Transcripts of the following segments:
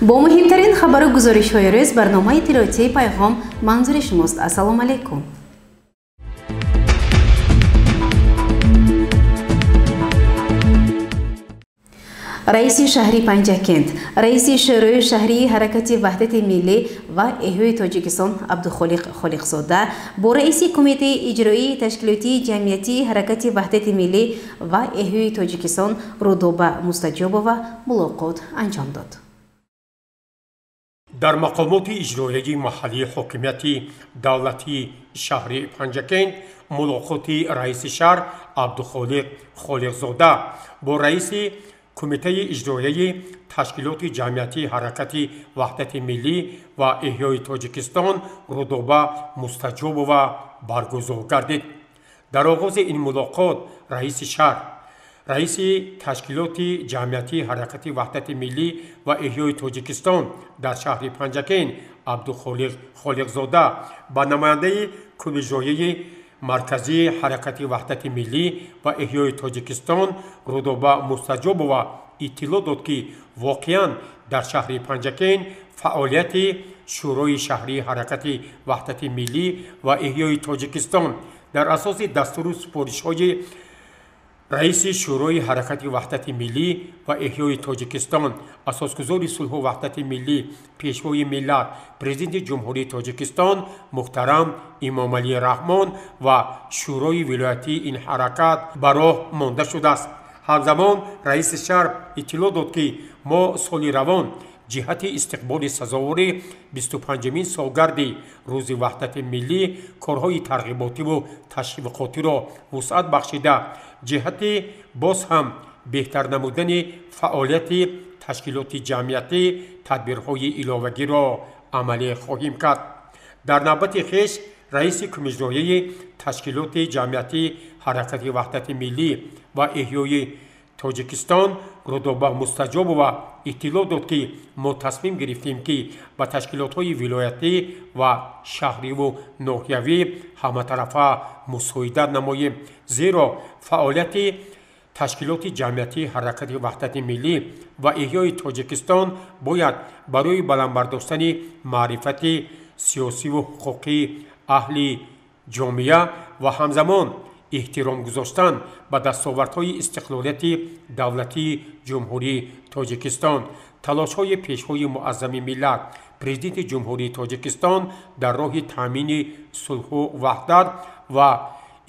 Бо муҳимтарин хабару гузоришҳои рӯз барномаи иттилоотии Пайғом манзури шумост. Ассалому алайкум. Раиси шаҳри Панҷакент, раиси Шӯрои шаҳрии ҳаракати Ваҳдати миллӣ ва эҳёи Тоҷикистон Абдухолиқ Холиқзода бо раиси Кумитаи иҷроии ташкилотии ҷамъиятии ҳаракати Ваҳдати миллӣ ва эҳёи Тоҷикистон Рудоба Мустаҷобова мулоқот анҷом дод. Дар мақомоти иҷроияи маҳаллии ҳокимияти давлатии шаҳри Панҷакент мулоқоти раиси шаҳр Абдухолиқ Холиқзода бо раиси Кумитаи иҷроияи ташкилоти ҷамъиятии ҳаракати Ваҳдати миллӣ ва эҳёи Тоҷикистон Рудоба Мустаҷобова баргузор гардид. Дар оғози ин мулоқот раиси шаҳр, раиси ташкилоти ҷамъиятии ҳаракати Ваҳдати миллӣ ва эҳёи Тоҷикистон дар шаҳри Панҷакент Абдухолиқ Холиқзода ба намояндаи Кумиҷроияи марказии ҳаракати Ваҳдати миллӣ ва эҳёи Тоҷикистон Рудоба Мустаҷобова иттилоъ дод, ки воқеан дар шаҳри Панҷакент фаъолияти Шӯрои шаҳрии ҳаракати Ваҳдати миллӣ ва эҳёи Тоҷикистон дар асоси дастуру супоришҳои раиси Шӯрои ҳаракати Ваҳдати миллӣ ва эҳёи Тоҷикистон, асосгузори сулҳу ваҳдати миллӣ, пешвои миллат, президенти Ҷумҳурии Тоҷикистон муҳтарам Эмомалӣ Раҳмон ва Шӯрои вилоятии ин ҳаракат ба роҳ монда шудааст. Ҳамзамон раиси шаҳр иттилоъ дод, ки мо соли равон ҷиҳати истиқболи сазовори 25-мин солгарди Рӯзи Ваҳдати миллӣ корҳои тарғиботиву ташвиқотиро вусъат бахшида, ҷиҳати боз ҳам беҳтар намудани фаъолияти ташкилоти ҷамъиятӣ тадбирҳои иловагиро амалӣ хоҳем кард. Дар навбати хеш раиси Кумиҷроияи ташкилоти ҷамъиятии ҳаракати Ваҳдати миллӣ ва эҳёи Тоҷикистон Рудоба Мустаҷобова иттилоъ дод, ки мо тасмим гирифтем, ки ба ташкилотҳои вилоятӣ ва шаҳриву ноҳиявӣ ҳаматарафа мусоидат намоем, зеро фаъолияти ташкилоти ҷамъиятии ҳаракати Ваҳдати миллӣ ва эҳёи Тоҷикистон бояд барои баланд бардоштани маърифати сиёсиву ҳуқуқии аҳли ҷомеа ва ҳамзамон эҳтиром гузоштан ба дастовардҳои истиқлолияти давлатии Ҷумҳурии Тоҷикистон, талошҳои пешвои муаззами миллат, президенти Ҷумҳурии Тоҷикистон дар роҳи таъмини сулҳу ваҳдат ва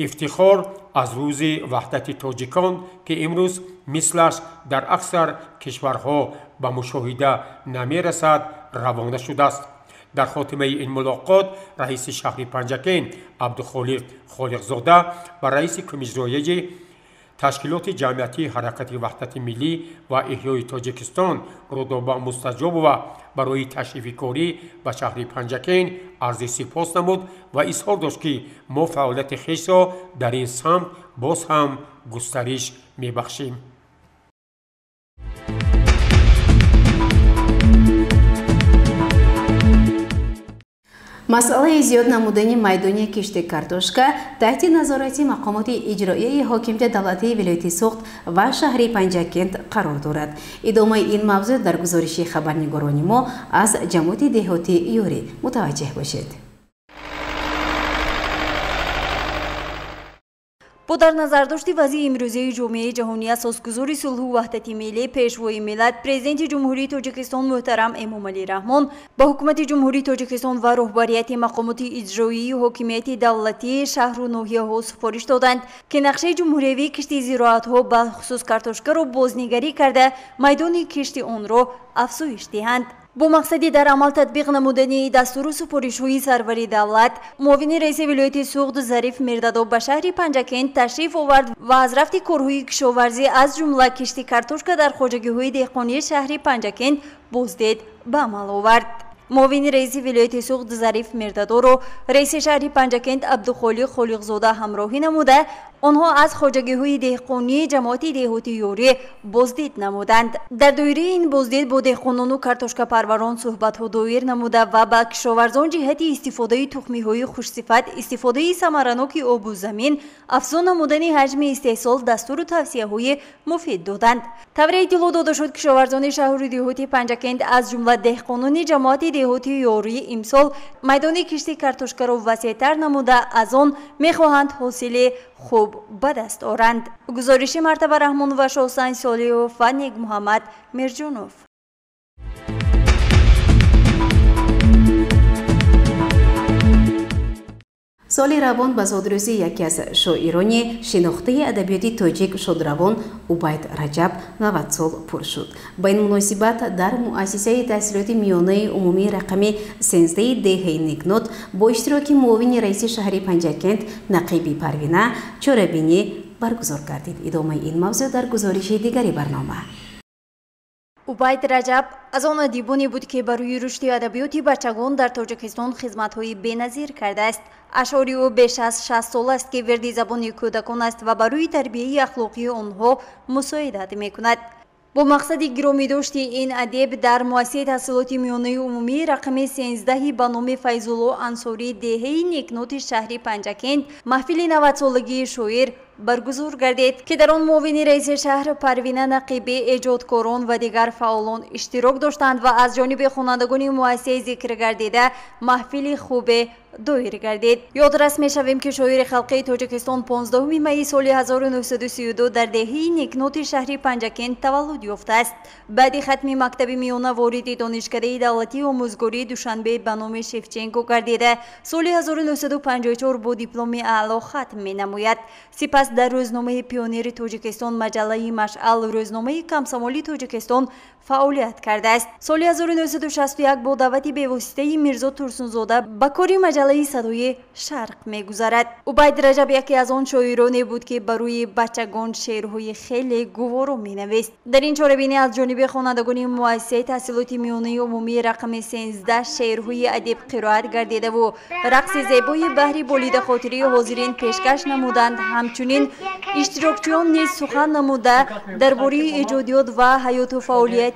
ифтихор аз Рӯзи Ваҳдати тоҷикон, ки имрӯз мислаш дар аксар кишварҳо ба мушоҳида намерасад, равона шудааст. Дар хотимаи ин мулоқот раиси шаҳри Панҷакент Абдухолиқ Холиқзода ба раиси Кумиҷроияи ташкилоти ҷамъиятии ҳаракати Ваҳдати миллӣ ва эҳёи Тоҷикистон Рудоба Мустаҷобова барои ташрифи корӣ ба шаҳри Панҷакент арзи сипос намуд ва изҳор дошт, ки мо фаъолияти хешро дар ин самт боз ҳам густариш мебахшем. Масъалаи зиёд намудани майдони кишти картошка таҳти назорати мақомоти иҷроияи ҳокимияти давлатии вилояти Суғд ва шаҳри Панҷакент қарор дорад. Идомаи ин мавзӯъ дар гузориши хабарнигорони мо аз ҷамоати деҳоти Юрӣ мутаваҷҷеҳ бошед. Бо дар назардошти вазъи имрӯзаи ҷомеаи ҷаҳонӣ, асосгузори сулҳу ваҳдати миллӣ, пешвои миллат, президенти Ҷумҳурии Тоҷикистон муҳтарам Эмомалӣ Раҳмон ба ҳукумати Ҷумҳурии Тоҷикистон ва роҳбарияти мақомоти иҷроии ҳокимияти давлатии шаҳру ноҳияҳо супориш доданд, ки нақшаи ҷумҳуриявии кишти зироатҳо ба хусус картошкаро бознигарӣ карда, майдони кишти онро афзоиш диҳанд. Бо мақсади дар амал татбиқ намудани дастуру супоришҳои сарвари давлат, муовини раиси вилояти Суғд Зариф Мирдадов ба шаҳри Панҷакент ташриф овард ва аз рафти корҳои кишоварзӣ, аз ҷумла кишти картошка дар хоҷагиҳои деҳқонии шаҳри Панҷакент боздид ба амал овард. Муовини раиси вилояти Суғд Зариф Мирдадовро раиси шаҳри Панҷакент Абдухолиқ Холиқзода ҳамроҳӣ намуда, Онҳо аз хоҷагиҳои деҳқонии ҷамоати деҳоти Ёрӣ боздид намуданд. Дар доираи ин боздид бо деҳқонону картошкапарварон суҳбатҳо доир намуда ва ба кишоварзон ҷиҳати истифодаи тухмиҳои хушсифат, истифодаи самараноки обу замин, афзун намудани ҳаҷми истеҳсол дастуру тавсияҳои муфид доданд. Тавре иттилоъ дода шуд, кишоварзони шаҳру деҳоти Панҷакент, аз ҷумла деҳқонони ҷамоати деҳоти Ёрӣ, имсол майдони кишти картошкаро васеътар намуда, аз он мехоҳанд ҳосили хуб ба даст оранд. Гузориши Мартаба Раҳмонова, Шоҳсан Солиев ва Некмуҳаммад Мирҷонов. Соли равон ба зодрӯзи яке аз шоирони шинохтаи адабиёти тоҷик шодравон Убайд Раҷаб 90 сол пур шуд. Ба ин муносибат дар муассисаи таҳсилоти миёнаи умумии рақами 13 деҳаи Некнот бо иштироки муовини раиси шаҳри Панҷакент Нақиби Парвина чорабинӣ баргузор гардид. Идомаи ин мавзӯъ дар гузориши дигари барнома. Убайд Раҷаб аз он адибоне буд, ки барои рушди адабиёти бачагон дар Тоҷикистон хизматҳои беназир кардааст. Ашъори ӯ беш аз 60 сол аст, ки вирди забони кӯдакон аст ва барои тарбияи ахлоқии онҳо мусоидат мекунад. Бо мақсади гиромидошти ин адиб дар муассисаи таҳсилоти миёнаи умумии рақами 13 ба номи Файзулло Ансорӣ деҳаи Некноти шаҳри Панҷакент маҳфили 90-солагии шоир баргузор гардид, ки дар он муовини раиси шаҳр Парвина Нақибӣ, эҷодкорон ва дигар фаъолон иштирок доштанд ва аз ҷониби хонандагони муассисаи зикр гардида маҳфили хубе доир гардид. Ёдрас мешавем, ки шоири халқии Тоҷикистон 15 майи соли 1932 дар деҳаи Некноти шаҳри Панҷакент таваллуд ёфтааст. Баъди хатми мактаби миёна вориди Донишкадаи давлатии омӯзгории Душанбе ба номи Шевченко гардида, соли 1954 бо дипломи аъло хатм менамояд. Сипас дар рӯзномаи Пионери Тоҷикистон, маҷаллаи Машъал, рӯзномаи Комсомоли Тоҷикистон фаъолият кардааст. Соли 1961 бо даъвати бевоситаи Мирзо Турсунзода ба кори маҷаллаи Садои Шарқ мегузарад. Убайд Раҷаб яке аз он шоироне буд, ки барои бачагон шеърҳои хеле гуворо менавист. Дар ин чорабинӣ аз ҷониби хонандагони муассисаи таҳсилоти миёнаи умумии рақами 13 шеърҳои адиб қироат гардидаву рақси зебои баҳри болидахотирии ҳозирин пешкаш намуданд. Ҳамчунин иштирокчиён низ сухан намуда дар бораи эҷодиёт ва ҳаёту фаъолияти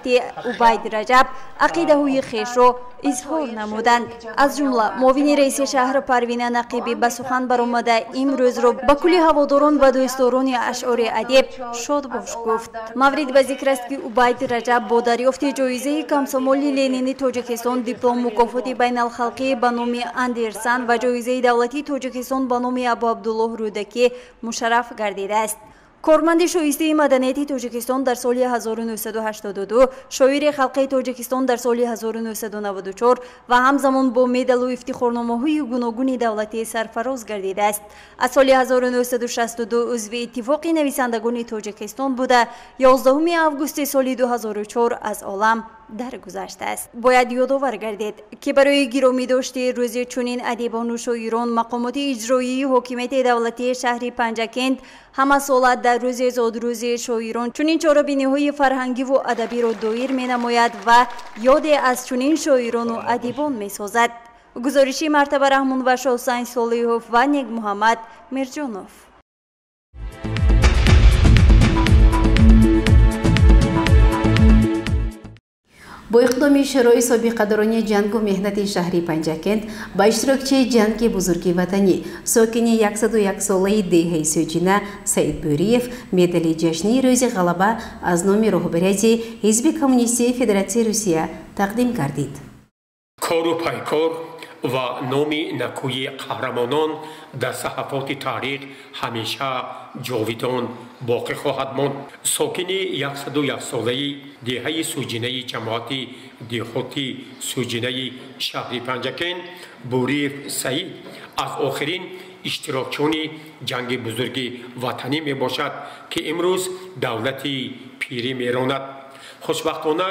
Убайд Раҷаб ақидаҳои хешро изҳор намуданд. Аз ҷумла муовини раиси шаҳр Парвина Нақибӣ ба сухан баромада имрӯзро ба кулли ҳаводорон ва дӯстдорони ашъори адиб шодбош гуфт. Маврид ба зикр аст, ки Убайд Раҷаб бо дарёфти ҷоизаи Комсомоли Ленини Тоҷикистон, диплом мукофоти байналхалқӣ ба номи Андерсан ва ҷоизаи давлатии Тоҷикистон ба номи Абу Абдуллоҳ Рӯдакӣ мушарраф гардидааст. Корманди шоистаи маданияти Тоҷикистон дар соли 1982, шоири халқии Тоҷикистон дар соли 1994 ва ҳамзамон бо медалу ифтихорномаҳои гуногуни давлатӣ сарфароз гардидааст. Аз соли 1962 узви Иттифоқи нависандагони Тоҷикистон буда, 11 августи соли 2004 аз олам даргузаштааст. Бояд ёдовар гардид, ки барои гиромидошти рӯзи чунин адибону шоирон мақомоти иҷроии ҳокимияти давлатии шаҳри Панҷакент ҳамасола дар рӯзи зодрӯзи шоирон чунин чорабиниҳои фарҳангиву адабиро доир менамояд ва ёде аз чунин шоирону адибон месозад. Гузориши Мартаба Раҳмонова, Шоҳсан Солиҳов ва Некмуҳаммад Мирҷонов. Бо иқдоми Шӯрои собиқадорони ҷангу меҳнати шаҳри Панҷакент ба иштирокчии ҷанги бузурги ватанӣ, сокини 101-солаи деҳаи Сӯҷина Саид Бӯриев медали ҷашнии рӯзи ғалаба аз номи роҳбарияти Ҳизби Коммунистии Федератсияи Русия тақдим гардид. Кору пайкор ва номи накӯи қаҳрамонон дар саҳафоти таърих ҳамеша ҷовидон боқӣ хоҳад монд. Сокини 101-солаи деҳаи Сӯҷинаи ҷамоати деҳоти Сӯҷинаи шаҳри Панҷакент Бӯриев Саид аз охирин иштирокчиёни ҷанги бузурги ватанӣ мебошад, ки имрӯз давлати пирӣ меронад. Хушбахтона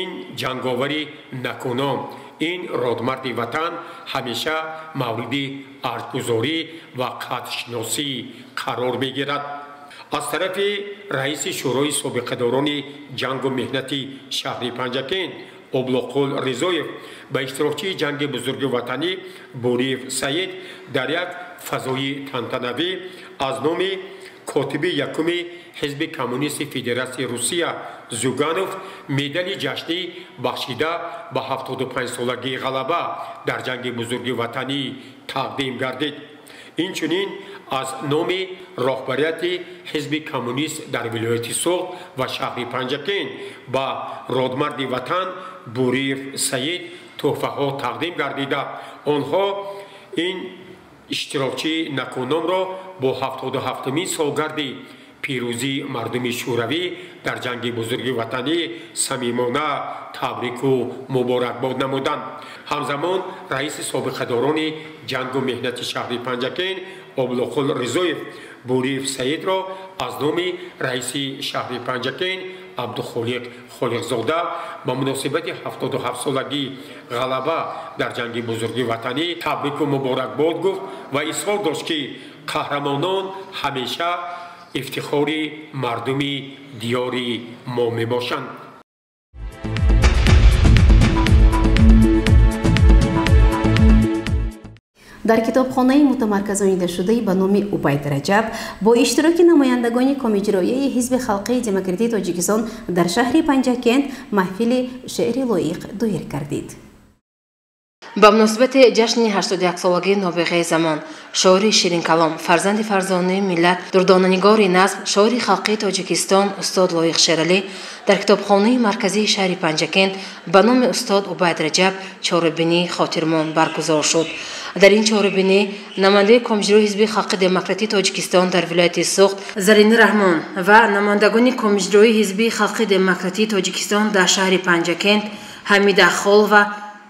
ин ҷанговари накӯном, ин родмарди ватан ҳамеша мавриди арҷгузорӣ ва қадршиносӣ қарор мегирад. Аз тарафи раиси Шӯрои собиқадорони ҷангу меҳнати шаҳри Панҷакент Облоқул Ризоев ба иштирокчии ҷанги бузурги ватанӣ Бӯриев Саид дар як фазои тантанавӣ аз номи котиби якуми Ҳизби Коммунисти Федератсияи Русия Зюганов медали ҷашнӣ бахшида ба 75-солагии ғалаба дар ҷанги бузурги ватанӣ тақдим гардид. Инчунин аз номи роҳбарияти Ҳизби Коммунист дар вилояти Суғд ва шаҳри Панҷакент ба родмарди ватан Буриев Саид тӯҳфаҳо тақдим гардида, онҳо ин иштирокчии накуномро бо 77-мин солгарди пирӯзии мардуми шӯравӣ дар ҷанги бузурги ватанӣ самимона табрику муборакбод намуданд. Ҳамзамон раиси собиқадорони ҷангу меҳнати шаҳри Панҷакент Облуқул Ризоев Буриев Саидро аз номи раиси шаҳри Панҷакент Абдухолиқ Холиқзода ба муносибати 77-солагии ғалаба дар ҷанги бузурги ватанӣ табрику муборакбод гуфт ва изҳор дошт, ки қаҳрамонон ҳамеша ифтихори мардуми диёри мо мебошанд. Дар китобхонаи мутамарказонидашудаи ба номи Убайд Раҷаб бо иштироки намояндагони Комиҷроияи Ҳизби Халқии Демократии Тоҷикистон дар шаҳри Панҷакент маҳфили шеъри лоиқ доир гардид. Ба муносибати ҷашни 81-солагии нобиғаи замон, шоири ширинкалом, фарзанди фарзонаи миллат, дурдонанигори назм, шоири халқии Тоҷикистон устод Лоиқ Шералӣ дар китобхонаи марказии шаҳри Панҷакент ба номи устод Убайд Раҷаб чорабинии хотирмон баргузор шуд. Дар ин чорабинӣ намояндаи Комиҷрои Ҳизби Халқи Демократии Тоҷикистон дар вилояти Суғд Зарина Раҳмон ва намояндагони Комиҷрои Ҳизби Халқи Демократии Тоҷикистон дар шаҳри Панҷакент Ҳамида Холова,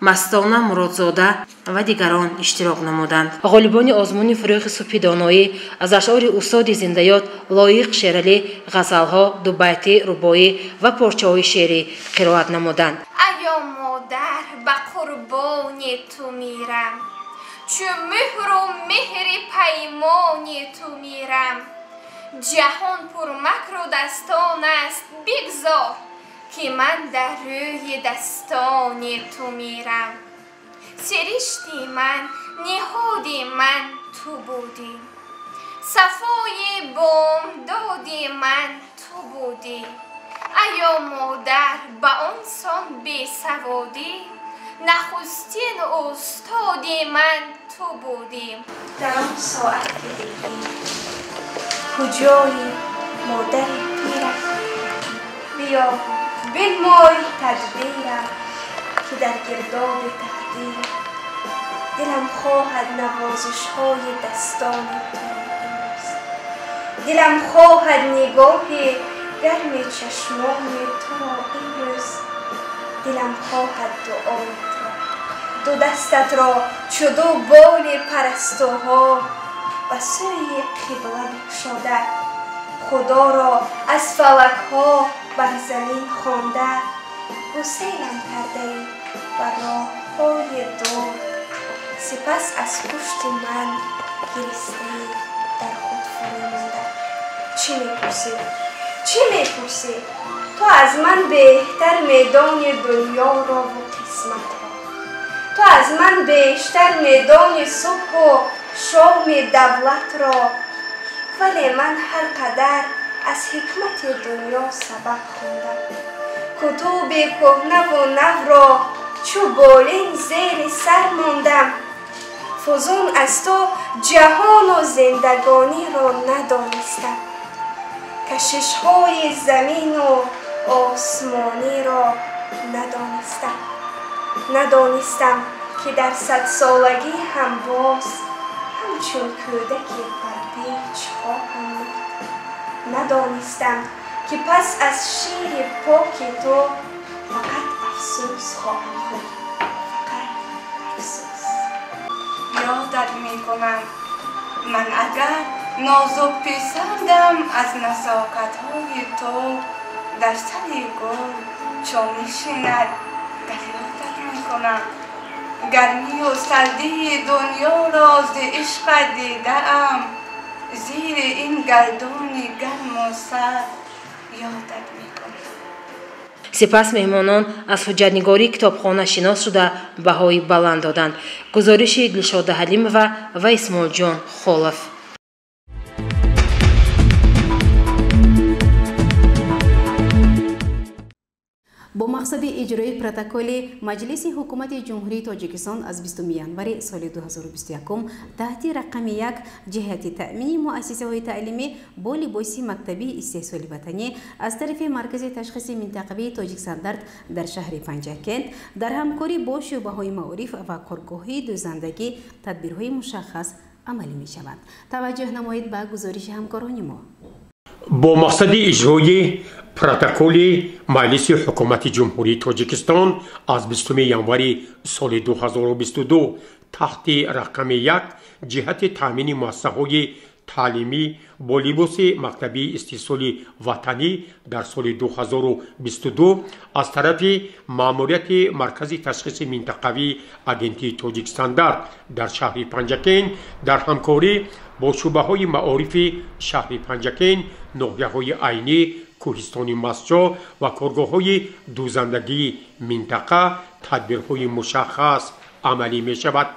Мастона Муродзода ва дигарон иштирок намуданд. Ғолибони озмуни фурӯғи субҳи доноӣ аз ашъори устоди зиндаёд Лоиқ Шералӣ ғазалҳо, дубайтӣ, рубоӣ ва порчаҳои шеърӣ қироат намуданд. Аё модар, ба қурбони ту мирам, чу меҳру меҳри паймони ту мирам. Ҷаҳон пурмакру дастон аст, бигзор ки ман дар рӯи дастони ту мирам. Сиришти ман, ниҳоди ман ту будӣ, сафои бомдоди ман ту будӣ. Аё модар, ба он сон бесаводӣ, нахустин устоди ман ту будӣ. Дар он соат ки дидӣ куҷои модари пирам, биё бинмой тадбирам, ки дар гирдоби тақдирам. Дилам хоҳад навозишҳои дастони туро имрӯз, дилам хоҳад нигоҳи гарми чашмони туро имрӯз, дилам хоҳад дуои туро, ду дастатро чу ду боли парастуҳо ба сӯи қибла бикушода, Худоро аз фалакҳо бар замин хонда, гуселам кардаӣ ба роҳҳои дур, сипас аз пушти ман гиристаӣ дар худ фурӯ монда. Чӣ мепурсӣ? Чӣ мепурсӣ? Ту аз ман беҳтар медонӣ дунёро ву қисматро. Ту аз ман бештар медонӣ субҳу шоми давлатро. Вале ман ҳар қадар аз ҳикмати дунё сабақ хондам. Кутуби кӯҳнаву навро чу болин зери сар мондам. Фузун аз ту ҷаҳону зиндагониро надонистам. Кашишҳои замину осмониро надонистам. Надонистам ки дар садсолагӣ ҳам боз ҳамчун кӯдаки барпеч хоҳам мурд. Надонистам ки пас аз шири поки ту фақат афсӯс хоҳам хӯрд, фақат афсӯс. Ёдат мекунам ман агар нозукписандам аз насокатҳои ту дар сари гул чун нишинад дар ёдат мекунам. Гармию сардии дунёро зи ишқат дидаам, зери ин гардуни гарму сард ёдат мекунам. Сипас меҳмонон аз ҳуҷҷатнигории китобхона шинос шуда баҳои баланд доданд. Гузориши Дилшода Ҳалимова ва Исмоилҷон Холов. Бо мақсади иҷрои протоколи Маҷлиси Ҳукумати Ҷумҳурии Тоҷикистон аз 20 январи соли 2021 таҳти рақами 1 ҷиҳати таъмини муассисаҳои таълимӣ бо либоси мактабии истеҳсоли ватанӣ аз тарафи Маркази ташхиси минтақавии Тоҷикстандарт дар шаҳри Панҷакент дар ҳамкорӣ бо шӯъбаҳои маориф ва коргоҳҳои дӯзандагӣ тадбирҳои мушаххас амалӣ мешаванд. Таваҷҷӯҳ намоед ба гузориши ҳамкорони мо. Бо мақсади иҷрои протоколи Маҷлиси Ҳукумати Ҷумҳурии Тоҷикистон аз 20 январи соли 2022 таҳти рақами 1 ҷиҳати таъмини муассисаҳои таълимӣ бо либоси мактабии истеҳсоли ватанӣ дар соли 2022 аз тарафи маъмурияти Маркази ташхиси минтақавии Агентии Тоҷикстандарт дар шаҳри Панҷакент дар ҳамкорӣ бо шӯъбаҳои маорифи шаҳри Панҷакент, ноҳияҳои Айнӣ, кӯҳистони Мастчоҳ ва коргоҳҳои дӯзандагии минтақа тадбирҳои мушаххас амалӣ мешавад.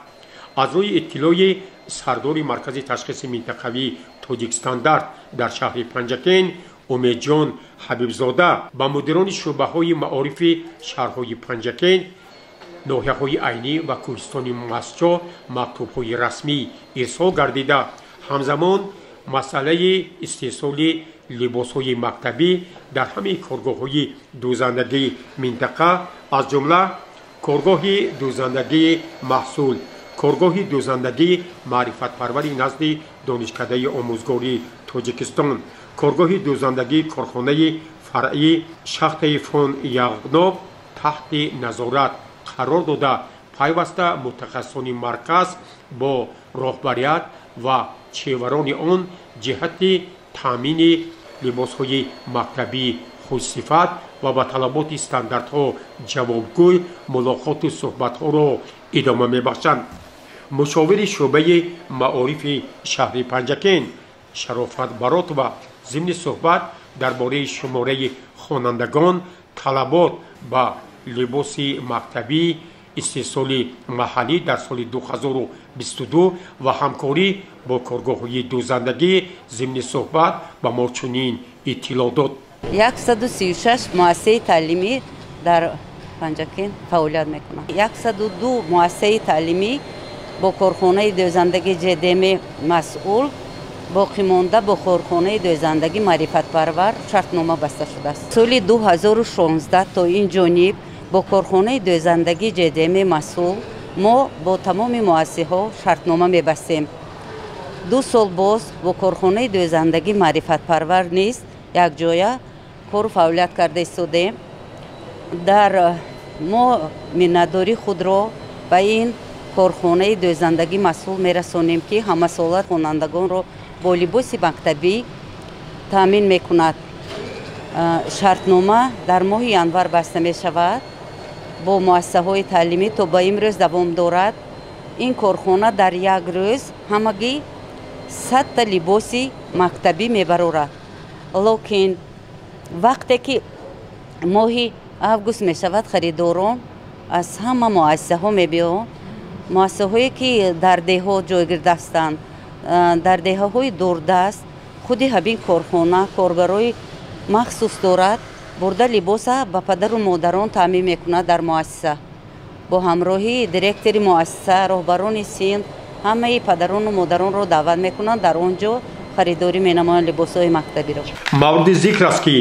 Аз рӯи иттилои сардори Маркази ташхиси минтақавии Тоҷикстандарт дар шаҳри Панҷакент Умедҷон Ҳабибзода ба мудирони шӯъбаҳои маорифи шаҳрҳои Панҷакент, ноҳияҳои Айнӣ ва кӯҳистони Мастчоҳ мактубҳои расмӣ ирсол гардида, ҳамзамон масъалаи истеҳсоли либосҳои мактабӣ дар ҳамаи коргоҳҳои дӯзандагии минтақа, аз ҷумла коргоҳи дӯзандагии маҳсул, коргоҳи дӯзандагии маърифатпарвари назди Донишкадаи омӯзгории Тоҷикистон, коргоҳи дӯзандагии корхонаи фаръии шахтаи фон Яғноб таҳти назорат қарор дода, пайваста мутахассисони марказ бо роҳбарият ва чеварони он ҷиҳати таъмини либосҳои мактабии хушсифат ва ба талаботи стандартҳо ҷавобгӯй мулоқоту суҳбатҳоро идома мебахшанд. Мушовири шӯъбаи маорифи шаҳри Панҷакент Шарофат Баротова зимни суҳбат дар бораи шумораи хонандагон, талабот ба либоси мактабӣ истеҳсоли маҳаллӣ дар соли 2022 ва ҳамкорӣ бо коргоҳҳои дӯзандагӣ зимни суҳбат ба мо чунин иттилоъ дод. 136 муассисаи таълимӣ дар Панҷакент фаъолият мекунанд. 102 муассисаи таълимӣ бо корхонаи дӯзандагӣ ҶДМ масъул, боқимонда бо корхонаи дӯзандагӣ маърифатпарвар шартнома баста шудааст. Соли 2016 то ин ҷониб бо корхонаи дӯзандагӣ ҶДМ масъул мо бо тамоми муассисаҳо шартнома мебастем. 2 сол боз бо корхонаи дӯзандагӣ маърифатпарвар низ якҷоя кору фаъолият карда истодем. Дар мо миннатдории худро ба ин корхонаи дӯзандагӣ масъул мерасонем, ки ҳамасола хонандагонро бо либоси мактабӣ таъмин мекунад. Шартнома дар моҳи январ баста мешавад бо муассисаҳои таълимӣ то ба имрӯз давом дорад. Ин корхона дар як рӯз ҳамагӣ 100 либоси мактабӣ мебарорад. Лекин вақте ки моҳи август мешавад, харидорон аз ҳама муассисаҳо мебиёнд. Муассисаҳое ки дар деҳот ҷойгир ҳастанд, дар деҳаҳои дурдаст, худи ҳамин корхона коргарои махсус дорад, бурда либоса ба падару модарон таъмин мекунад дар муассиса. Бо ҳамроҳии директори муассиса, роҳбарони синф, ҳамаи падарону модаронро даъват мекунанд, дар он ҷо харидорӣ менамоянд либосҳои мактабиро. Мавриди зикр аст, ки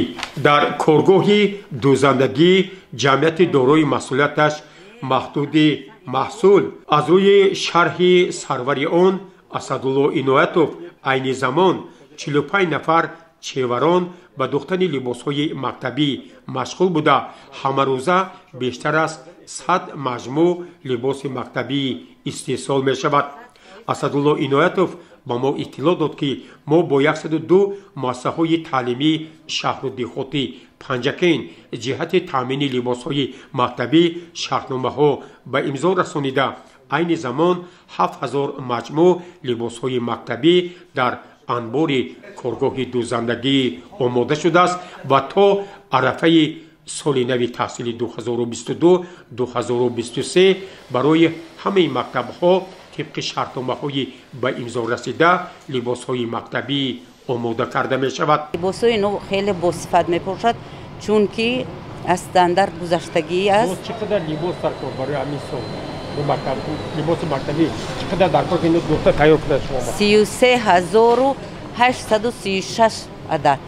дар коргоҳи дӯзандагӣ ҷамъияти дорои масъулияташ маҳдуди маҳсул аз рӯи шарҳи сарвари он Асадулло Иноятов айни замон 45 нафар чеварон ба духтани либосҳои мактабӣ машғул буда, ҳамарӯза бештар аз 100 маҷмӯъ либоси мактабӣ истеҳсол мешавад. Асадулло Иноятов ба мо иттилоъ дод, ки мо бо 102 муассисаҳои таълимии шаҳру деҳоти Панҷакент ҷиҳати таъмини либосҳои мактабӣ шартномаҳо ба имзо расонида, айни замон 7000 маҷмӯъ либосҳои мактабӣ дар анбори коргоҳи дӯзандагӣ омода шудааст ва то арафаи Соли нави таҳсили 2022-2023 барои ҳамаи мактабҳо тибқи шартномаҳои ба имзо расида либосҳои мактабӣ омода карда мешавад. Либосҳои нав хеле босифат мепӯшад, чунки аз стандарт гузаштагӣ аст. Чӣ қадар либос даркор барои ҳамин сол? Либоси мактабӣ чӣ қадар даркор, ки ино духта тайёр кунад шумо? 33 836 адад.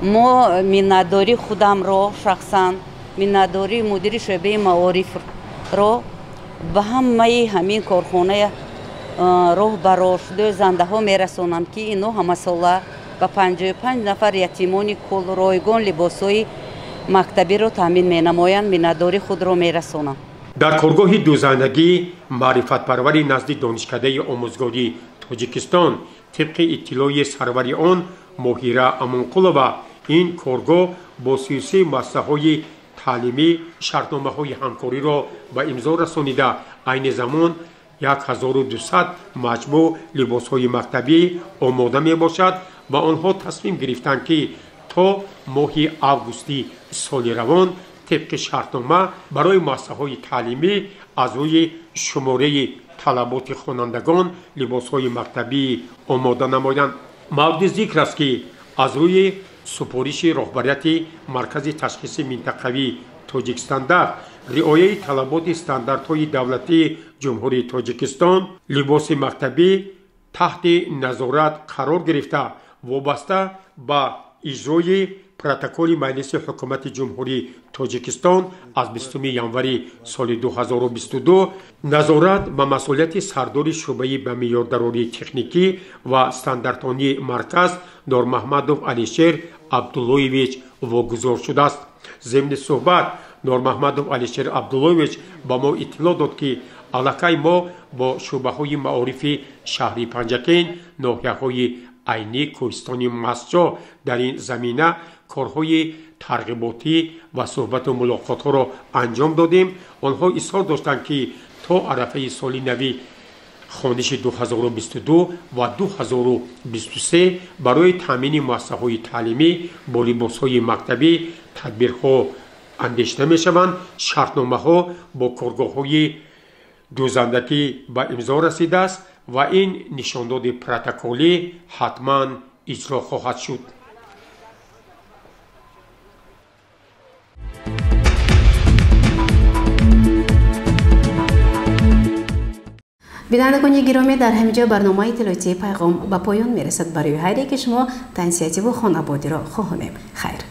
Мо миннатдории худамро шахсан, миннатдории мудири шӯъбаи маорифро ба ҳамаи ҳамин корхонаи роҳбарош, дӯзандаҳо мерасонам, ки ино ҳамасола ба 55 нафар ятимони кул ройгон либосҳои мактабиро таъмин менамоянд. Миннатдории худро мерасонам. Дар коргоҳи дӯзандагӣ маърифатпарвари назди Донишкадаи омӯзгории Тоҷикистон, тибқи иттилои сарвари он Моҳира Амонқулова, ин коргоҳ бо 33 муассисаҳои таълимӣ шартномаҳои ҳамкориро ба имзо расонида, айни замон 1200 маҷмӯъ либосҳои мактабӣ омода мебошад ва онҳо тасмим гирифтанд, ки то моҳи августи соли равон тибқи шартнома барои муассисаҳои таълимӣ аз рӯи шумораи талаботи хонандагон либосҳои мактабӣ омода намоянд. Мавриди зикр аст, ки аз рӯи супориши роҳбарияти Маркази ташхиси минтақавии Тоҷикстандарт, риояи талаботи стандартҳои давлатии Ҷумҳурии Тоҷикистон, либоси мактабӣ таҳти назорат қарор гирифта, вобаста ба иҷрои протоколи Маҷлиси Ҳукумати Ҷумҳурии Тоҷикистон аз 20 январи соли 2022 назорат ба масъулияти сардори шӯъбаи ба меъёрдарории техникӣ ва стандартонии марказ Нормаҳмадов Алишер Абдуллоевич вогузор шудааст. Зимни суҳбат Нормаҳмадов Алишер Абдуллоевич ба мо иттилоъ дод, ки аллакай мо бо шӯъбаҳои маорифи шаҳри Панҷакент, ноҳияҳои Айнӣ, Кӯҳистони Мастчоҳ дар ин замина корҳои тарғиботӣ ва суҳбату мулоқотҳоро анҷом додем. Онҳо изҳор доштанд, ки то арафаи соли нави хониши 2022 ва 2023 барои таъмини муассисаҳои таълимӣ бо либосҳои мактабӣ тадбирҳо андешида мешаванд. Шартномаҳо бо коргоҳҳои дӯзандагӣ ба имзо расидааст ва ин нишондоди протоколӣ ҳатман иҷро хоҳад шуд. Бинандагони гиромӣ, дар ҳамин ҷо барномаи иттилоотии Пайғом ба поён мерасад. Барои ҳар яке шумо тансиҳативу хонободиро хоҳонем. Хайр.